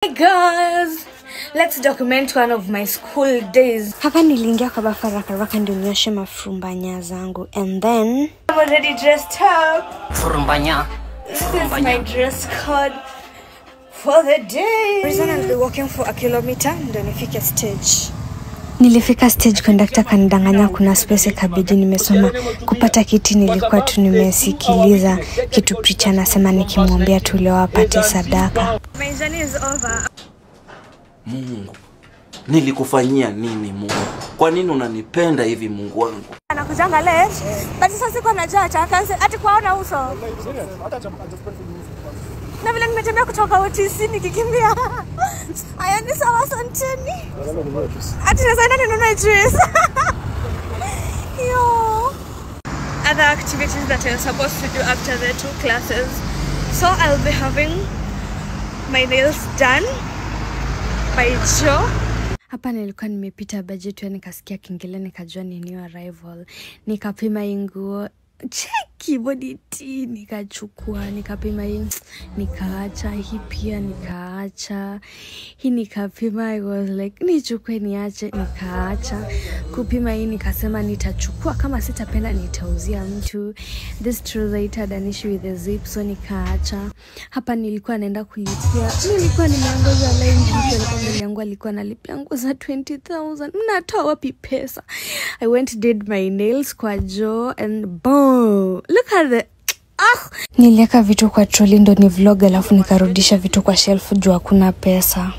Hey guys, let's document one of my school days. Hapa niliingia kwa bafu haraka haraka ndio nioshe mafurumbanya zangu, and then I'm already dressed up. Furumbanya. This is my dress code for the day. Reason I'll be walking for a kilometer ndio nifike stage. Nilifika stage, conductor kanidanganya kuna space, ikabidi nimesoma. Kupata kiti nilikuwa tu nimesikiliza kitu preacher anasema, nikimwambia tu leo apate sadaka. My journey is over. Mungu, nilikufanyia nini Mungu? Kwa nini unanipenda hivi Mungu wangu? Anakujanga late, but sasa sikuwa najua ataka ati kuona uso. Na vile nimetembea kutoka OTC nikikimbia. Aya, ni sawa, asanteni. Ati nasema ninunue juice. Yo. Other activities that I'm supposed to do after the 2 classes. So I'll be having my nails done by Joe. Hapa nilikuwa nimepita budget, nikasikia kengele, nikajua ni new arrival. Nikapima hii nguo, cheki body tea, nikachukua, nikapima hii, nikaacha hii pia, nikaacha hii, nikapima. I was like nichukue niache, nikaacha kupima hii, nikasema nitachukua, kama sitapenda nitauzia mtu. This trouser it had an issue with the zip, so nikaacha. Hapa nilikuwa naenda kulipia, nilikuwa nimeongoza line, mtu alikuwa mbele yangu alikuwa analipia nguo za 20,000. Mnatoa wapi pesa? I went did my nails kwa Joe and boom, look at the Niliweka vitu kwa trolley ndo ni vlog, alafu nikarudisha vitu kwa shelf juu hakuna pesa.